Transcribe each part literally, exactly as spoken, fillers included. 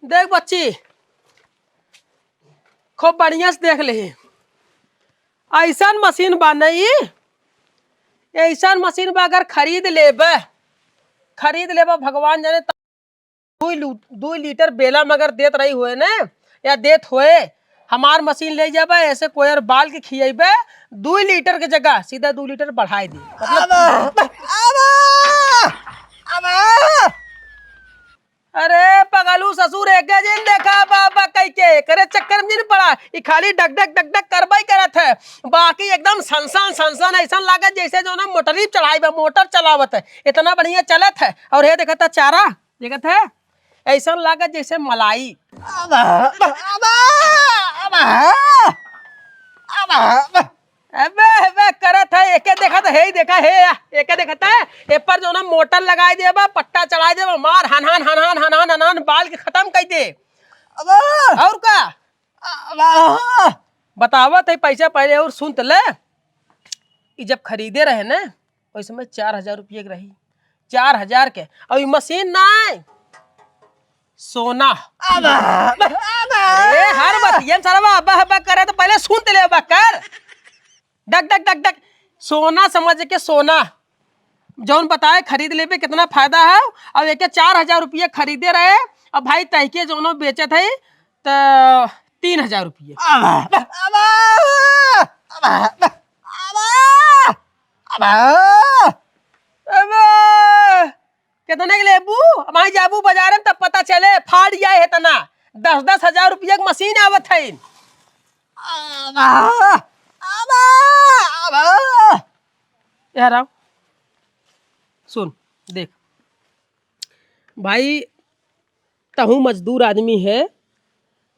देख बच्ची, खूब बढ़िया से देख लेही। अइसन मशीन बा नहीं, अइसन मशीन बा, अगर खरीद लेबे, खरीद लेबे, भगवान जाने त-, दुई लू-, दुई लीटर बेला मगर देत रही होए ने, या देत होए, हमार मशीन ले जाबे, ऐसे कोयर बाल के खियैबे, दुई लीटर के जगह सीधा दुई लीटर बढ़ाई दी। मतलब अब, अब, अब। अरे पगलू ससुर, एके जिन देखा बा, बा कई के, एकरे चक्कर में जिन पड़ा, ई खाली डग डग डग डग करबई करत है, बाकी एकदम सनसन सनसन ऐसन लागत जैसे जो ना मोटरी चढ़ाई बा, मोटर चलावत है, इतना बढ़िया चलत है। और हे देखत है चारा, देखत है, ऐसन लागत जैसे मलाई। अब, अब, अब, अब, अब, अब। अबे, अबे, करत है, एके देखत है, ही देखा, हे, या, एके देखत है, ए पर जो ना मोटर लगाई देबा, पट्टा चढ़ाई देबा, मार, हन, हन, हन, हन, हन, हन, हन, हन, बाल के खत्म कर दे। अबे! और का? अबे! बतावत है, पैसा पहले और सुन त ले। ई जब खरीदे रहे ना, ओइ समय चार हजार रुपये के रही, चार हजार के। और ई मशीन नाई, सोना। अब, अब, अब। ए, हर बतियन सरवा अब, अब करे त पहले सुन त ले, अब कर। डक, डक, डक, डक। सोना समझ के सोना। जौन बताए खरीद लेबे, कितना फायदा है। अब एके चार हजार रुपये खरीदे रहे, अब भाई तहके जौनो बेचत है, त तीन हजार रुपये। अब, अब, अब, अब, अब, अब, अब। अबे, कितने के लेबू? अब वहीं जाबू बाजार में तब पता चले, फाड़ जाए है तना। दस दस हजार रुपया के मशीन आवत है। अब, अब, अब। यार आओ, सुन, देख भाई, तहूँ मजदूर आदमी है,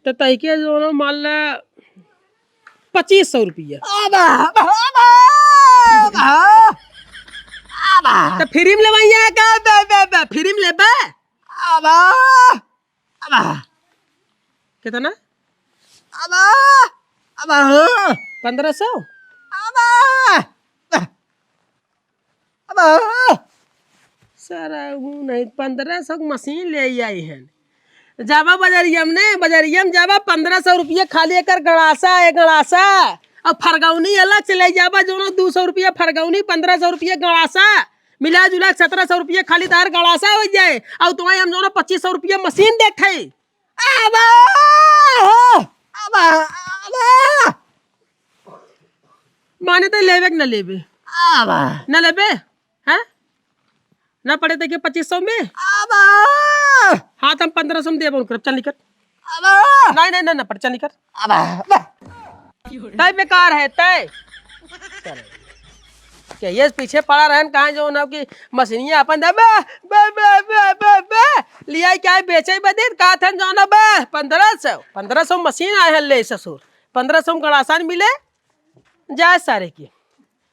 त तहिके जौन मान ले पच्चीस सौ रुपया। आबा, आबा, आबा, आबा, आबा। त फ्री में लेबे या का? बे, बे, बे, फ्री में लेबे? आबा, आबा। कितना? आबा, आबा, हाँ। पन्द्रह सौ? आबा। अब सारा ऊ नहीं, पन्द्रह सौ के मशीन ले आई हैं। जाबा बजरिया में ने, बजरिया में जाबा, पन्द्रह सौ रुपया खाली एकर गड़ासा, ए गड़ासा। अब फरगौनी अलग से ले जाबा, जौनो दू सौ रुपया फरगौनी, पन्द्रह सौ रुपया गड़ासा। मिला जुला के सत्रह सौ रुपया खाली तार गड़ासा हो जाए। और तुम्हें हम जौनो पच्चीस सौ रुपया मशीन देत है। आबा! आबा! आबा! माने त लेबे कि न लेबे? आबा! न लेबे? हैं? न पड़े त के पच्चीस सौ में? आबा! हाँ, त हम पन्द्रह सौ में देबो न करब। चल निकल। आबा! नहीं, नहीं, नहीं, न पड़े, चल निकल। आबा! तय बेकार है, तय। के ये पीछे पड़ा रहन, कहाँ जो ना कि मशीनिया अपन दे, बे, बे, लिया क्या है, बेचे बदे, कहा था जो ना बे, पन्द्रह सौ, पन्द्रह सौ मशीन आए हैं ले ससुर, पन्द्रह सौ में गड़ासा न मिले, जाए सारे की।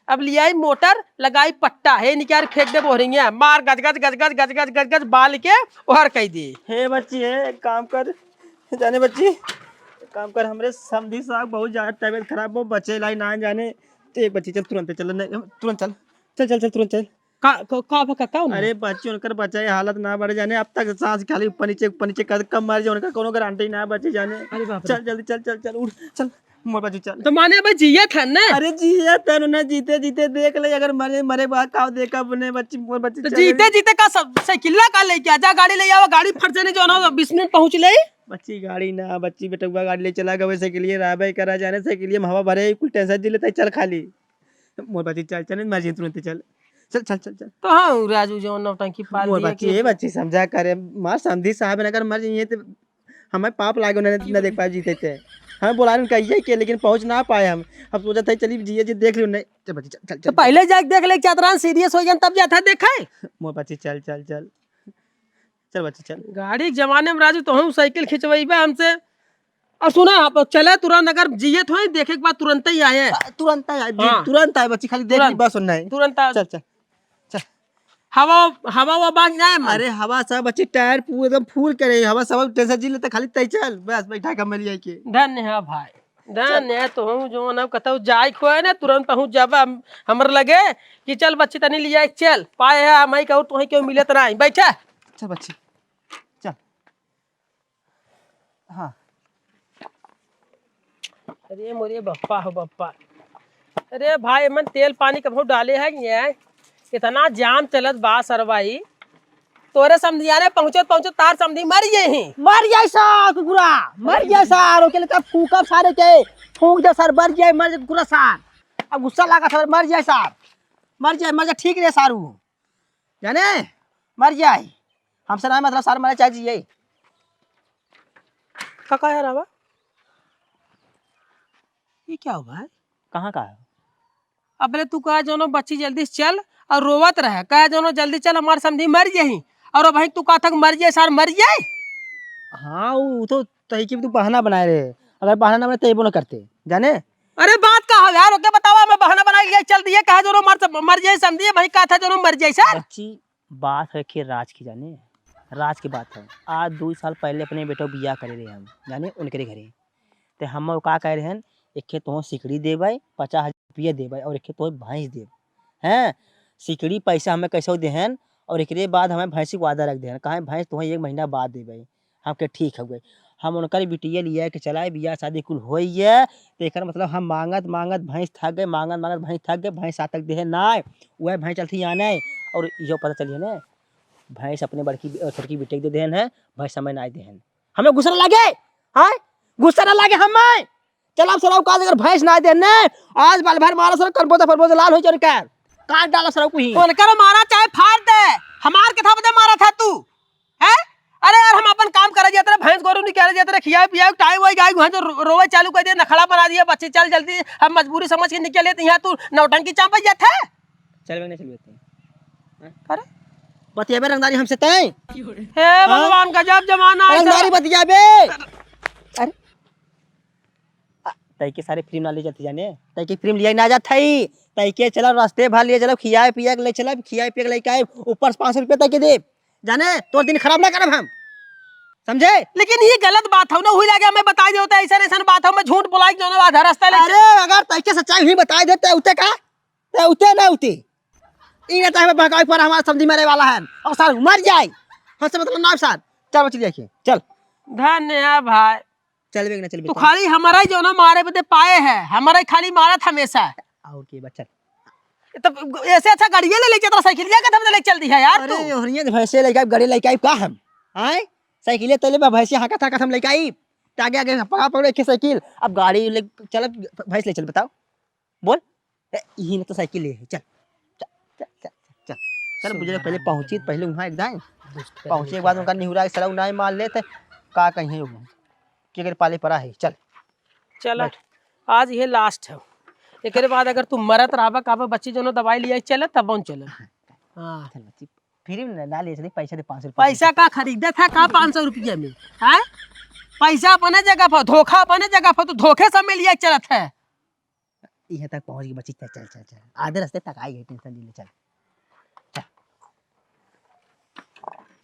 अब लियाई मोटर, लगाई पट्टा, हे निकाल फेंक दे बोहरिंगे, मार गज गज, गज गज, गज गज, गज गज, बाल के ओहर कह दे। हे बच्ची, हे, एक काम कर, जाने बच्ची, एक काम कर, हमरे समधी साहब बहुत ज्यादा तबीयत खराब हो, बचे लाई ना जाने, तो एक बच्ची चल, तुरंत चल, नहीं, तुरंत चल, चल, चल, चल, तुरंत चल। का, का, का, का, का होने? अरे बच्ची, उनकर बचाई हालत ना बढ़े जाने, अब तक सांस खाली ऊपर नीचे, ऊपर नीचे कर, कब मर जाए, उनका कोनो गारंटी ना बचे जाने। अरे बाप रे। चल, जल्दी चल, चल, चल, उठ, चल, मोर बच्ची, चल। तो माने अब जियत है ना? अरे जियत है, उन्हें जीते जीते देख ले, अगर मरे, मरे बाद का देखा अपने बच्ची, मोर बच्ची, तो चल। जीते जीते का सब साइकिल का लेके आ जा, गाड़ी ले आवा, गाड़ी फट जाने जो ना बीस मिनट पहुँच ले। बच्ची गाड़ी ना, बच्ची बेटुआ गाड़ी ले चला गवे, साइकिलिए रहबे करा जाने, साइकिलिए में हवा भरे, कुल टेंशन जी लेता है, चल खाली। मोर बच्ची चल, चल, मर जाए तुरंत, चल। चल, चल, चल, चल। तो हाँ, राजू जो नौटंकी पाल मोर दिया बच्ची, कि ए बच्ची समझा करे, मार समधी साहब ने अगर मर जाइए तो हमें पाप लागे, उन्हें न देख पाए जीते थे। हमें बोला उनका ये के, लेकिन पहुँच ना पाए हम। अब सोचा था चली जिए जी देख लियो नहीं। चल बच्ची, चल, चल, तो चल। पहले जाके देख ले, चातरान सीरियस हो जाए तब जाता देखे। मोर बच्ची चल, चल, चल। चल बच्ची, चल। गाड़ी के जमाने में राजू, तोहूँ साइकिल खिंचवइबे हमसे। और सुना, आप चले तुरंत, अगर जियत होई, देखे के बाद तुरंत ही आए। आ, तुरंत ही आए, जी, हाँ। तुरंत आए बच्ची, खाली देख ली, तुरंत। बस और नहीं। तुरंत आ। चल, चल, चल। हवा, हवा, हवा बांध जाए, मन। अरे, हवा सब बच्ची, टायर पूरे एकदम फुल करे, हवा सब टेंशन जी लेते, खाली तय चल, बस बैठा कमलिया के। धन्य है भाई। धन्य है तोहूँ जो ना कतौ जाए खोए ना, तुरंत पहुँच जाबा हम-, हमर लगे कि चल बच्ची तनी लिया चल, पाए है हम ही कहूँ तोही क्यों मिलत रही। बैठा। चल बच्ची, चल। हाँ। अरे मोरे बप्पा हो बप्पा। अरे भाई, एमन तेल पानी कबहूँ डाले है कि नहीं? इतना जाम चलत बा सरवाई। तोरे समधिया ने पहुँचत पहुँचत तार समधी मर गए ही। मर जाए सा कुकुरा, मर जाए सार, ओके लिए तब फूकब सारे के, फूक दे सार, मर जाए, मर जाए कुकुरा सार। अब गुस्सा लागा सार, मर जाए सार, मर जाए, मर जाए, ठीक रहे सारू, जाने, मर जाए, हमसे ना मतलब सार मरे चाहे जिए। का कहे रहा? ये क्या हुआ है? कहाँ का है? अबले तू कहा जौनो बच्ची जल्दी से चल और रोवत रहे, कहा जौनो जल्दी चल, हमार समधी मर जाई, और भाई तू कहा था कि मर जाए सार, मर जाए। हाँ, वो, वो तो तही की तू बहाना बनाए रहे, अगर बहाना ना बनाए तो ये बोला करते, जाने। अरे बात का हो यार, ओके बतावा, मैं बहाना बनाए लिया चल दिए, कहा जौनो मर, मर जाए समधी, भाई कहा था जौनो मर जाए सार। बच्ची बात है कि राज की जाने, राज की बात है। आज दो साल पहले अपने बेटो बियाह करे रहे हम, जाने उनके घरे। ते हम का कह रहे हैं, एक खे तोह सिकड़ी देबै, पचास हजार रुपया देबै और एक खे तोह भैंस देब। हैं, सिकड़ी पैसा हमें कैसे देहन और एकरे बाद हमें भैंसी को आधा रख देहन, कहें भैंस तोह एक महीना बाद देबै। हम के ठीक हउए। हम उनकर बिटिया लिया के चलाए, बियाह शादी कुल होइए, तो एकर मतलब हम मांगत मांगत भैंस थक गए, मांगत मांगत भैंस थक गए, भैंस आज तक देहे ना, वह भैंस चलती आने, और इहो पता चलिए ना, भैंस अपने बड़की बि-, छोटकी बिटिया के दे देहन है, भैंस समय ना देहन। हमें गुस्सा ना लागे, हाँ, गुस्सा ना लागे हमें। चल अब सरऊ का अगर भैंस ना देहन, आज बाल भर मारा सरऊ, करबोदा फरबोदा लाल हो जाए उनकर, काट डाला सरऊ को ही। उनकर मारा चाहे फाड़ दे, हमार के था बदे मारा था तू। हैं? अरे यार, हम अपन काम करे जाते रहे, भैंस गोरू निकाले जाते रहे, खियाए पियाए, टाइम हो गया, वहाँ जो रो-, रोवे चालू कर दिया, नखड़ा बना दिया, बच्ची चल जल्दी, हम मजबूरी समझ के निकले, तो यहाँ तू नौटंकी चापे जात है। चलबे नहीं चलबे तू? हैं? अरे? बतियाबे रंगदारी हमसे तय? हे हाँ? भगवान, गजब जमाना है रंगदारी साला। बतियाबे। अरे? आ, तई के सारे फिल्म ना ले जाती जाने, तई के फिल्म लिया ना जात है, तई के चला रास्ते भर लिए चला, खियाए पिया के ले चला, खियाए पिया के लेके आए, ऊपर से पाँच सौ रुपया तई के दे, जाने, तोर दिन खराब ना करब हम, समझे? लेकिन ये गलत बात हौ ना, हुई लागे हमें बताई देते, ऐसा ऐसा बात हौ, मैं झूठ बोलाई, जो ना आधा रास्ता ले अरे, अगर तई के सच्चाई ही बताई देते, उते का? ते उते ना उते। ई ना तो हमें बहकावे पर हमारा समधी मरे वाला है, और सार मर जाए, हमसे मतलब ना सार, चल बच्ची लेके, चल। धन्य है भाई। चलबे कि ना चलबे तू? खाली हमारा ही जो ना मारे बदे पाए है, हमारा ही खाली मारत हमेशा। और के बा, चल। तब ऐसे अच्छा गाड़िया ले ले चल, साइकिलिया के तब ले चल दी है यार तू। अरे, ओहरिया भैंसे लेके आइब, गाड़ी लेके आइब का हम? आए? साइकिलिया तले बा, भैंसे हाकत हाकत हम लेके आइब। त आगे आगे पकड़ पकड़ के साइकिल, अब गाड़ी ले चलब, भैंस ले चल, बताओ। बोल। ए, यही ना तो साइकिल ले है, चल। चल, चल, चल, चल। चल, बुझले पहले पहुँची, पहले वहाँ एक जाए। पहुँचे के बाद उनका निहुरा के सलाह उनाई मार लेते, का कहीं हो? के अगर पाले पड़ा है, चल। चला, बैठ। आज ये लास्ट है। एकरे बाद अगर तू मरत रहबा, कहबा, "बच्ची, जोनो दवाई लिया, चले," तब हम चले। हाँ। हाँ। चल बच्ची, फ्री में ना ले चली, पैसा दे पाँच सौ रुपया। पैसा का खरीदे था का पाँच सौ रुपया में? हैं? पैसा अपने जगह पर, धोखा अपने जगह पर, तू धोखे से में लिया चलत है। इहाँ तक पहुँच गई बच्ची, चल, चल, चल, चल। आधे रास्ते तक आई है, टेंशन नहीं ले, चल। चल।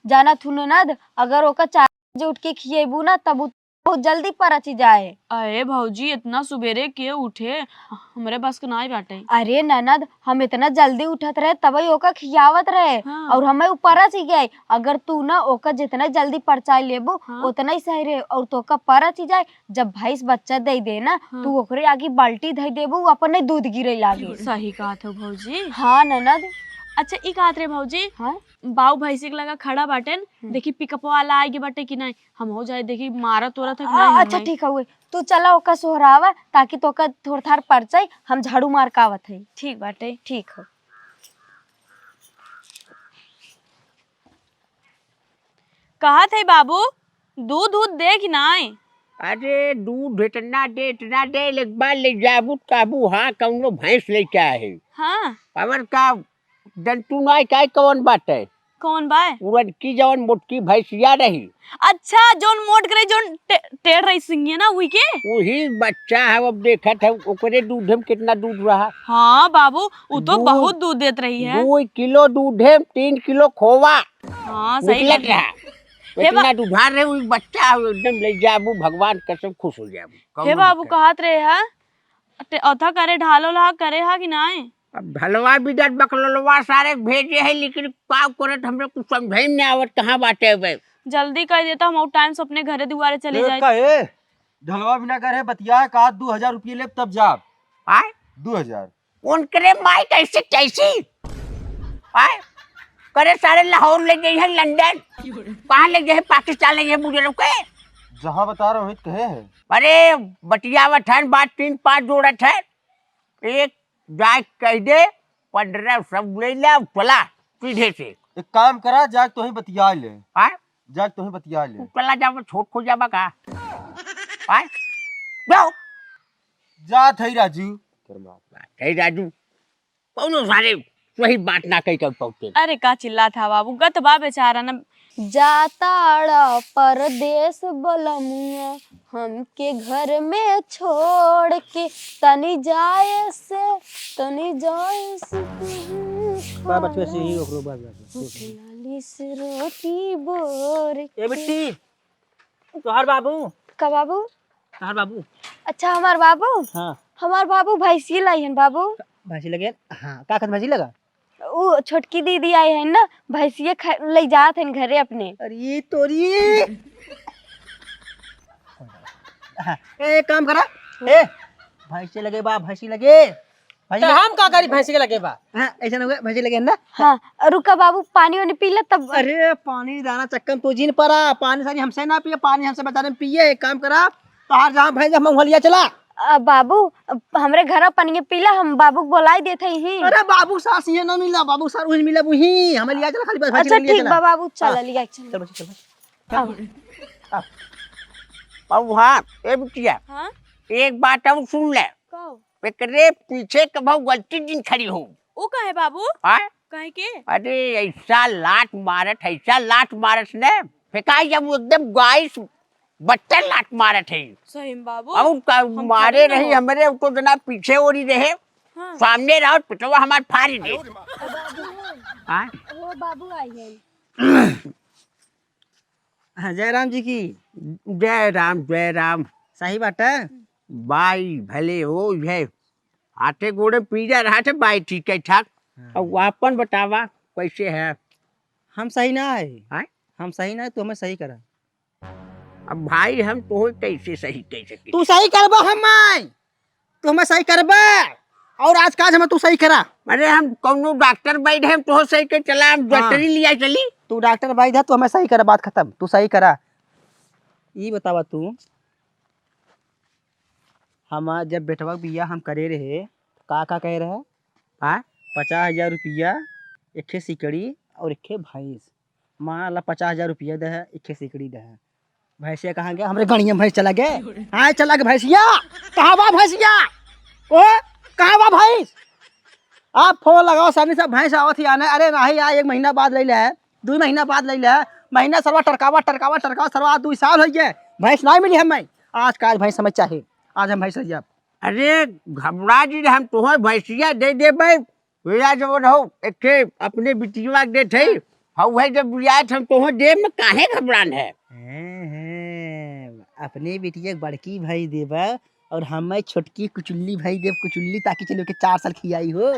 जाना थू ननद, अगर ओका चार बजे उठ के खिएबू ना, तब उ बहुत जल्दी परच जाए। अरे भौजी, इतना सुबेरे के उठे, हमरे बस के नाई बाटे। अरे ननद, हम इतना जल्दी उठत रहे, तबई ओका खियावत रहे, हाँ। और हमें उ परच गए। अगर तू ना ओका जितना जल्दी परचाई लेबू, हाँ। उतना ही सही रहे। और तोका परच जाए, जब भैंस बच्चा दे दे ना, हाँ। तू ओकरे आगे बाल्टी धई देबू, उ अपने दूध गिरे लागे। सही कहत हो भौजी। हाँ ननद। अच्छा, ई कहत रहे भौजी, हाँ? बाऊ भैंसी के लगा खड़ा बाटेन, हम्म। देखी पिकअप वाला आगे बाटे कि नहीं, हम हो जाए, देखी मारत वारत है कि आ, नहीं अच्छा, हमें। ठीक हउए, तू चला ओका सोहरावा, ताकि तोका थोड़ थार परचाई, हम झाड़ू मार के आवत है। ठीक बाटे। ठीक हो। कहत है बाबू, दूध दूध दे कि नाय? अरे दूध इतना दे, इतना दे, एक बार ले जाबू त कहबू, हाँ, कौनो भैंस लेके आए है। हाँ। अवर का दंतू नाय का कौन बात है? कौन बा? उड़न की जवन मोटकी भैंसिया रही। अच्छा, जौन मोट करे, जौन टे-, टेढ़ रही सिंगिया ना, उही के? वही बच्चा है, अब देखत है, ओकरे दूध में कितना दूध रहा। हाँ बाबू, उ तो दू-, बहुत दूध देत रही है। दू किलो दूध है, तीन किलो खोवा हाँ, सही निकलत बात है। रहा। हे बा- इतना दुधार रहे, वही बच्चा है, एकदम ले जाबू, भगवान कसम खुश हो जाबू। कौनो हे बाबू, दिक्कत कहत रहे है, ते अथा करे, ढालो ला करे हा कि नाय? अब ढलवा बिदत बकलोलवा सारे भेजे है, लेकिन का करत, हमरे कुछ समझे में नहीं आवत, कहाँ बाटे बे। जल्दी कइ देता, हम और टाइम से अपने घरे दुआरे चले ए, जाए। कहे? ढलवा भी ना करे, बतिया का, दू हजार रुपये लेब तब जाब। आय? दू हजार। कौन करे माई कैसे कैसी? आय? करे सारे लाहौर ले गई है, लंदन। कहाँ ले गए हैं? पाकिस्तान ले गए हैं, मुझे लोग के। जहाँ बता रहे हो, वहीं कहे हैं। अरे, बतियावत है, बात तीन पाँच जोड़त है। एक जाए कह दे, पन्द्रह सौ ले ले, चला सीधे से। एक काम करा, जाके तोही बतिया ले। हाँ? जाके तोही बतिया ले। तू चला जाबा, छोट हो जाबा का? हाँ? जाओ। जात है राजू। हे राजू, कौनो सारे सही बात ना कही कर पहुँचे। अरे का चिल्लात हा बाबू, गत बा बेचारा न। जाताड़ा परदेस बलमुआ, हमके घर में छोड़ के, तनी जाए से, तनी जाए से। बा, बचवे से ही ओकरो बा, बा, बा। होठ लाली से रोटी बोर ए के। बिट्टी, तोहार बाबू। का बाबू? तोहार बाबू। अच्छा, हमार बाबू? हाँ। हमार बाबू भैंसी लाई हन बाबू। भैंसी लगे? हाँ, का कहत भैंसी लगा? उ छोटकी दीदी आई है ना, भैंसिया ख-, ले जात हन घरे अपने। अरे तोरी। हाँ, ए, एक काम करा। ए, भैंसी लगे बा, भैंसी लगे। भैंसी तो लगे। हम का करी, भैंसी के लगे बा? हाँ, ऐसा ना हुआ, भैंसी लगे ना। हाँ, रुका बाबू, पानी वानी पी ले तब। अरे, पानी दाना चक्कर में तू जिन परा, पानी सानी हमसे ना पिए, पानी हमसे बचाने में पिए। एक काम करा, तोहार जहाँ भैंस हम वहाँ लिया चला। अ, बाबू, अ, हमरे घर पनिया पीला, हम बाबू के बोलाई देत हई ही। अरे बाबू सास ये ना मिला, बाबू सास वही मिला, वही हमें लिया चला, खाली बस अच्छा, ठीक बा बाबू, चला, हाँ। लिया चला। चल बच्ची, चल बच्ची। आओ। आओ। बाबू, हाँ, ए बिटिया, हाँ? एक बात और सुन ले। कहो। एकरे पीछे कभो गलती दिन खड़ी हो। उ काहे बाबू? हाँ? काहे के? अरे, ऐसा लात मारत, ऐसा लात मारत ने, फेंकाई जब वो एकदम गाइस बट्टर लात मारत है। सही में बाबू? और का हम मारे खड़े ना रही हो। हमरे, तो जना पीछे ओरी रहे, हाँ। सामने रहो, पिटवा हमार फाड़ी दे। हाँ? वो बाबू आई है। हाँ, जय राम जी की। जय राम, जय राम। सही बाटे? बाई, भले हो, ये हाथे गोड़े पीरा रहा थे, बाई ठीक है ठाक। हाँ। अब आपन बतावा, कैसे है? हम सही ना है। आय? हम सही ना है, तू हमें सही करा। अब भाई, हम तोहे कैसे सही कह सके? तू सही करबा हमें, तू हमें सही करबा। और आज काज हमें तू सही करा। अरे, हम कौनो डॉक्टर बैठ है, हम तोहे सही के चला, हम हाँ। डॉक्टरी लिया चली। तू डॉक्टर बैठ है, तू हमें सही करा, बात खत्म, तू सही करा। ई बतावा तू, हमार जब बेटवा के बियाह हम करे रहे, का का कहे रहे? हाँ? पचास हजार रुपया, एक ठे सिकड़ी और एक ठे भैंस। मान ला, पचास हजार रुपया दे है, एक ठे सिकड़ी दे है। भैंसिया कहाँ गया? हमरे गड़िया में भैंस चला गए। हाँ, चला गए भैंसिया। कहाँ बा भैंसिया? ओ, कहाँ बा भैंस? आप फोन लगाओ, सामने से भैंस आवत ही आने। अरे नहीं, आ एक महीना बाद ले ले, दो महीना बाद ले ले। महीना सरवा टरकावा, टरकावा, टरकावा, सरवा दो साल हो गए, भैंस नहीं मिली हमें। आज का आज भैंस हमें चाहे, आज हम भैंस ले जाब। अरे घबरा जी, हम तोहे भैंसिया दे देबे। भैया जब रहो, एक ठे अपने बिटिया के देत है, हऊ है जब बुझाए हम तोहे देब में काहे घबरान है? हैं, हैं, अपने बिटिया के बड़की भैंस देबा और हमें छोटकी कुचुल्ली भैंस देब, कुचुल्ली, ताकि चलो के चार साल खियाई हो,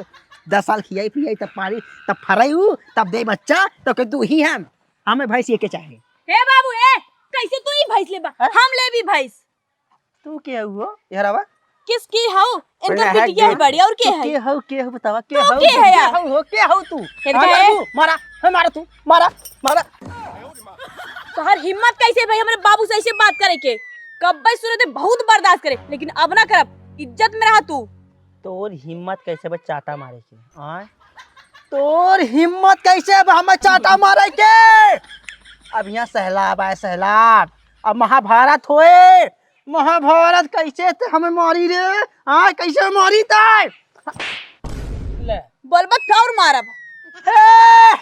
दस साल खियाई पियाई, तब पारी, तब फराई उ, तब दे बच्चा, तो के तू ही हम, हमें भैंस ये के चाहे। हे बाबू, ए, कैसे तू ही भैंस लेबा? हैं? हम लेबी भैंस। तू के हऊ हो, यारवा? किस की हऊ? इनका पहले हाथ बिटिया ही जोड़। बड़ी, और के तू है? के हऊ, के हऊ बतावा, के तू हऊ के तू, है के यार? हऊ हो, के हऊ तू? हे हाँ, का है? बाबू, मारा, हे मारा तू, मारा, मारा। तोहर हिम्मत कैसे भाई हमरे बाबू से ऐसे बात करे के? कब्बे सूरत है बहुत बर्दाश्त करे, लेकिन अब ना करब, इज्जत में रहा तू। तोर हिम्मत कैसे बा चाटा मारे के? आय? तोर हिम्मत कैसे बा हमें चाटा मारे के? अब यहाँ सैलाब आए, सैलाब। अब महाभारत होए, महाभारत कैसे ते हमें मारी रे? हाँ, कैसे मारी ते? ले। बोलबा तो और मारब। ए,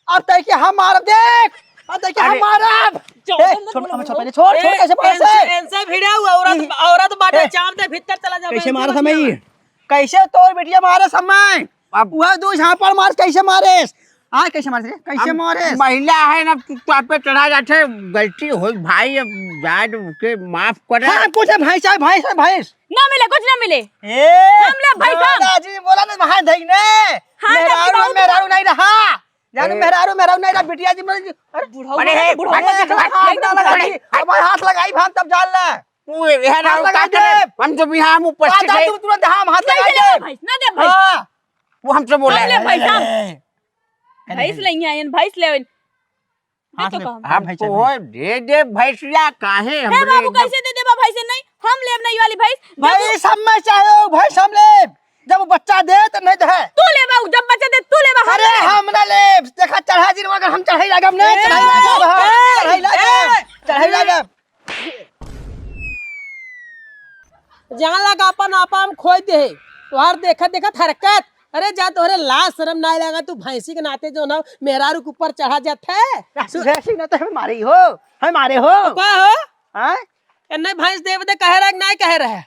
अब तै के हम मारब देख, अब तै के हम अरे। मारब। ए, छोड़, हमें छोड़, पहले छोड़, छोड़, ए, कैसे मारे इनसे, से? इनसे भिड़ा हुआ, औरत, ई, औरत बाटे, ए, चाप दे, भीतर चला जा, कैसे मारे समय ई? कैसे तोर बिटिया मारे समय? अब वह दो झापड़ मार कैसे मारेस? हाँ, कैसे मारेस रे? कैसे अब मारेस? महिला है ना, तू तो आप पे चढ़ा जाते, गलती हो भाई, अब जाए तो उसे माफ करे। हाँ, कुछ है, भैंस है, भैंस है, भैंस। ना मिले, कुछ ना मिले। ए, हम ले भैंस हम। दादाजी बोला ना, वहाँ धई ने। हाँ, मेहरारू दादी, बहुत मेहरारू नहीं रहा। जान ए। मेहरारू, मेहरारू नहीं रहा, बिटिया जी, मर जी। अरे, बुढ़ऊ अरे, मर हे, बुढ़ऊ हट, मर हट, जा, हट, हाथ हट, ना हट, लगाई। हट। अब हाथ लगाई, हम तब जान ले। तू ये, ये हाथ ना लगाई का करे? दे। हम जब यहाँ हम उपस्थित आ जा है। तू तुरंत, हम हाथ नहीं लगाई दे दे। भैंस, ना दे भैंस। हाँ। वो हमसे बोला हम है। ले भैंस, हम। ए, ए, भैंस ए। ले यहाँ आइन, भैंस ले आइन। दे हाथ तो ले, कहम। हम भैंस तो है। हो, दे दे भैंसिया, काहे हे हमरे बाबू, एकदम कैसे दे देबा भैंस नहीं? हम लेब नहीं वाली भैंस। जब भैंस हम में चाहे हो, भैंस हम लेब। जब वो बच्चा दे तो नहीं दे। तू लेबा, जब बच्चा दे तू लेबा, हम अरे ना लेब। हम ना लेब। देखा चढ़ा जिन मगर हम चढ़ाई लागब ना, ए, चढ़ाई लागब, हाँ, ए, चढ़ाई लागब, ए। चढ़ाई लागब। जान लगा अपन आपा हम खोज दे। तोहार देखत देखत हरकत। अरे जा, तोहरे लाज शरम नाहीं लगा, तू भैंसी के नाते जौन मेहरारू के ऊपर चढ़ा जात है। सु- भैंसी ना तो हमें मारे हो, हमें मारे हो। तो का हो? हाँ? ए, नहीं भैंस देव दे कहे रहे कि नाहीं कहे रहे?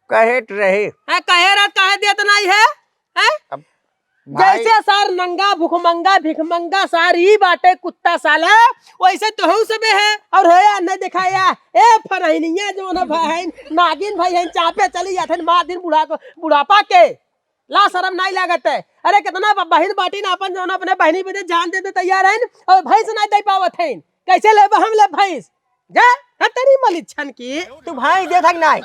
कहे त रहे। हाँ, कहे रहे, कहे देत नाहीं है? हैं? अब भाई जैसे सार नंगा, भुखमंगा, भिखमंगा, सार ई बाटे कुत्ता साला, वैसे तोहू सबे है। और है या नहीं दिखाया, ए फरहिनिया जौन है भाई, नागिन भाई है, चापे चली जात है, मार दिन बुढ़ा को, बुढ़ापा के। ला शरम नाहीं लागत है। अरे कितना ब-, बहिन बाटी ना अपन जौन अपने बहिनी बदे जान दे दे तैयार है, और भैंस नाहीं दे पावत है। कैसे लेबा हम ले भैंस? जा, हतरी मलिच्छन की। तू भैंस दे थक नाहीं।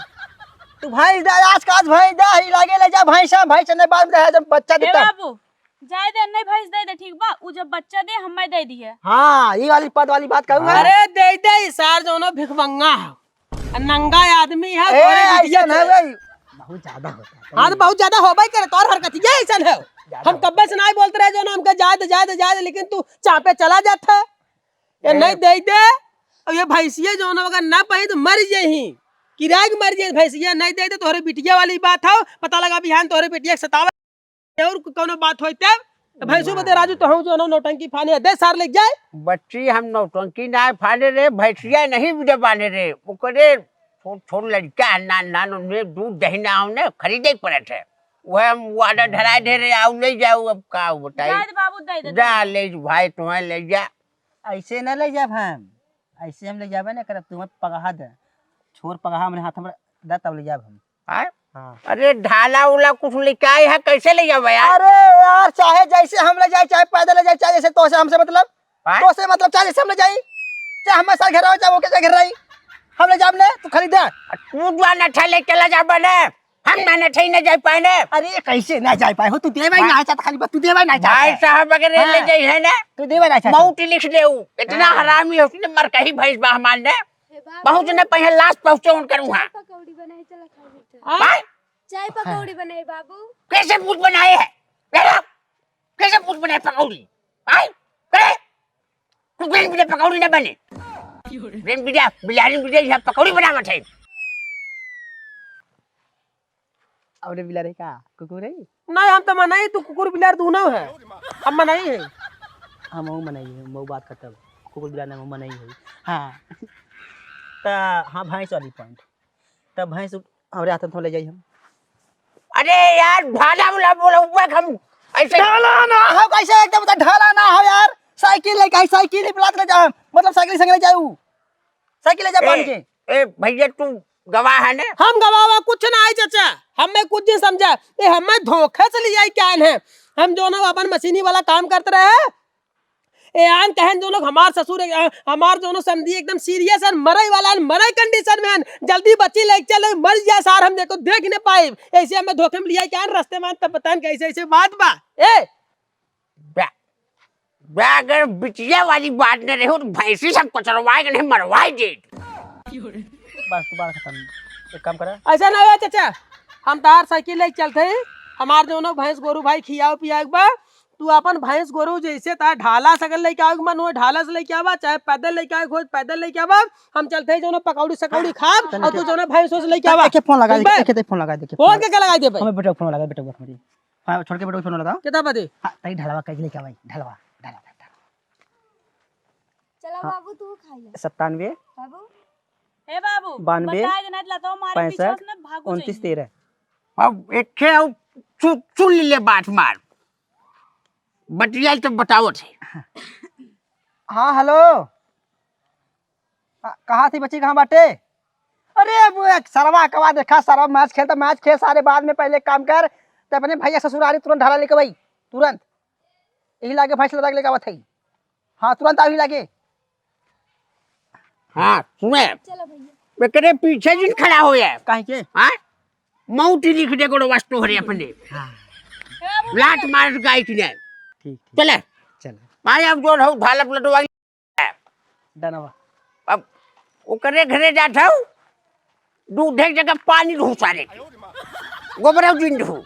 तू भैंस दे, आज का आज भैंस दे, ही लागे ले जा भैंस, भैंस नहीं बाद में दे, जब बच्चा ए देता। बाबू, जाए दे, नहीं भैंस दे दे, ठीक बा? उ जब बच्चा दे, हमें दे दिए। हाँ, ये वाली पद वाली बात कहूँ हाँ। अरे दे दे, ई सार जौनो भिखमंगा है। आ नंगा आदमी है, ए, तोरे बिटिया ऐसा ना के। भाई। बहुत ज्यादा होता है। हाँ, तो बहुत ज्यादा होबे करे, तोर हरकत ये ऐसन है। ज्यादा हम होता कब्बे से नाहीं बोलत रहे, जौनो हमके जाए दे, जाए दे, जाए दे, लेकिन तू चापे चला जात है। ये ए। नहीं दे दे, और ये भैंसिया जौन अगर ना पाई तो मर जाही, किराए के मर जाही भैंसिया, नहीं दे दे, तोहरे बिटिया वाली बात हो, पता लगा बिहान तोहरे बिटिया के सतावे और कौनो बात होई तब, तो भैंसू बदे राजू तो हूँ जौन नौटंकी फाने दे सार ले जाए। बच्ची हम नौटंकी ना फाने रे, भैंसिया नहीं बिटे बाने रे, ओकरे छोट छोट लड़का है, ना, ना, उन्हें दूध दही ना होने, खरीदे के पड़त है। वह हम वादा धराए दे रे, आओ ले जाओ, अब का बताई। जाए दे बाबू, दे दे, जा दे दे। ले भाई, तुम्हें ले जा। ऐसे ना ले जाब हम, ऐसे हम ले जाबे ना करब, तुम्हें पगहा दे, छोर पगहा हमरे हाथ में दा तब ले जाब हम। आय? हाँ। अरे ढाला उला कुछ लेके आए है, कैसे ले जाबे यार? अरे यार, चाहे जैसे हम ले जाए, चाहे पैदल ले जाए, चाहे जैसे तो से हमसे मतलब, आय? तो से मतलब चाहे जैसे हम ले जाए, चाहे हमारे साथ घर आओ, चाहे वो के घर रही, हम ले जाब ने, तू खाली दे। तू जो अनठा ले चला जाबे ने, हम ना, ना, ठई ना जाए पाए ने। अरे, कैसे ना जाए पाए हो? तू देवे ना चाहत, खाली बस तू देवे ना चाहत भाई है। साहब अगर हाँ। ले जाई है ना, तू देवे ना चाहत। मौत लिख ले ऊ। इतना हाँ। हरामी है, उसने मर कहीं भैंस बा हमार ने। हे बाबू, बहुत ने पहले लाश पहुँचे उनकर वहाँ। चाय पकौड़ी बनाए, चला खा लेते हैं। हाँ? चाय पकौड़ी बनाए बाबू। कैसे पूत बनाए है? मेरा? कैसे पूत बनाए पकौड़ी? आय? करे? कुकुर बिना पकौड़ी ना बने। प्रेम बिना, बिलारी बिना, यहाँ पकौड़ी बनावत है। अरे बिलारी का? कुकुर है? नहीं, हम तो मनई, तू कुकुर बिलार दूनो है। हम मनई है। हम वो मनई है, वो बात खत्म। कुकुर बिलार ना, वो मनई है। हाँ। त हाँ, भैंस वाली point। तब भैंस उठ-, हमरे हाथ में ले जाई हम। अरे यार, ढाला वाला बोला हुआ हम ऐसे ढाला ना हो, कैसे एकदम तो ढाला ना हो यार। साइकिल लेके आई, साइकिल ही बुलात ले जाओ। मतलब साइकिल संग ले जाऊ। साइकिल ले जा बांध के। ए, ए, भैया तू गवाह है ने? हम गवाह बा, कुछ ना आई चाचा। हमें कुछ नहीं समझा। ए, हमें धोखे से ले आई क्या है? हम जो ना अपन मशीनी वाला काम करते रहे, ए आन कहन जो लोग हमार ससुर, अ, हमार जो समधी एकदम serious है, मरई वाला है, मरई condition में है, जल्दी बच्ची लेके चलो, मर जा सार, हम देखो देख न पाए, ऐसे हमें धोखे में लिया क्या रस्ते में, तब बताएं कैसे ऐसे बात बा। ए बा-, बा-, अगर बिटिया वाली बात न रहे हो तो भैंसी सब कचरवाए के नहीं मरवाए दे। बस तू बात खत्म, एक काम करा। ऐसा ना हो चाचा, हम तार साइकिल लेके चलते हैं, हमार जो भैंस गोरू भाई खियाओ पियाओ बा, तू अपन भैंस गोरू जैसे तार ढाला से अगर लेके आओ के मन हो, ढाला से लेके आवा, चाहे पैदल लेके आओ, खोज पैदल लेके आवा। हम चलते हैं जो ना पकौड़ी सकौड़ी खाब, तनी और तू के, जो ना भैंस वैंस लेके आवा। एक फोन लगा ठीक दे, बा? एक फोन लगा दे, फोन फोन के क्या लगा दे भाई? हमें बेटा फोन लगा, बेटा फोन लगा। हाँ, छोड़ के बेटा फोन लगा। कितना बजे? हाँ, तनी ढालवा कैसे लेके आवा, ढालवा, ढालवा, ढालवा। चला हाँ। बाबू, तू खा ले। सत्तानवे। बाबू। हे बाबू, बानवे, बता देना, इतना तो हमारे पीछे पैंसठ, से ना भागो उनतीस, जाएंगे। तेरह। अब एक खे, अब सु-, सुन ले बात मार। बतियाई तो बतावत है। हाँ, हेलो। आ, कहाँ थी बच्ची, कहाँ बाटे? अरे, वो एक सरवा कवा देखा, सरवा मैच खेलता, मैच खेल सारे, बाद में पहले काम कर, ते अपने भैया ससुरारी तुरंत ढाला लेके भाई, तुरंत। यही लागे भैंस लदा के लेके आवत है। हाँ, तुरंत आओ ही लागे। हाँ, सुने। चलो भैया। एकरे पीछे जिन खड़ा हो जाए। काहे के? हाँ? मौत ही लिख दे गोड़वा तोहरे अपने। हाँ। लात मार गाय की जाए। ठीक, ठीक। चले। चले। भाई, अब जो हो, भाला पलटवा। डनवा। अब ओकरे घरे जात हूँ, दूधे के जगह पानी ढूंढ सारे के। गोबरा जिन ढू।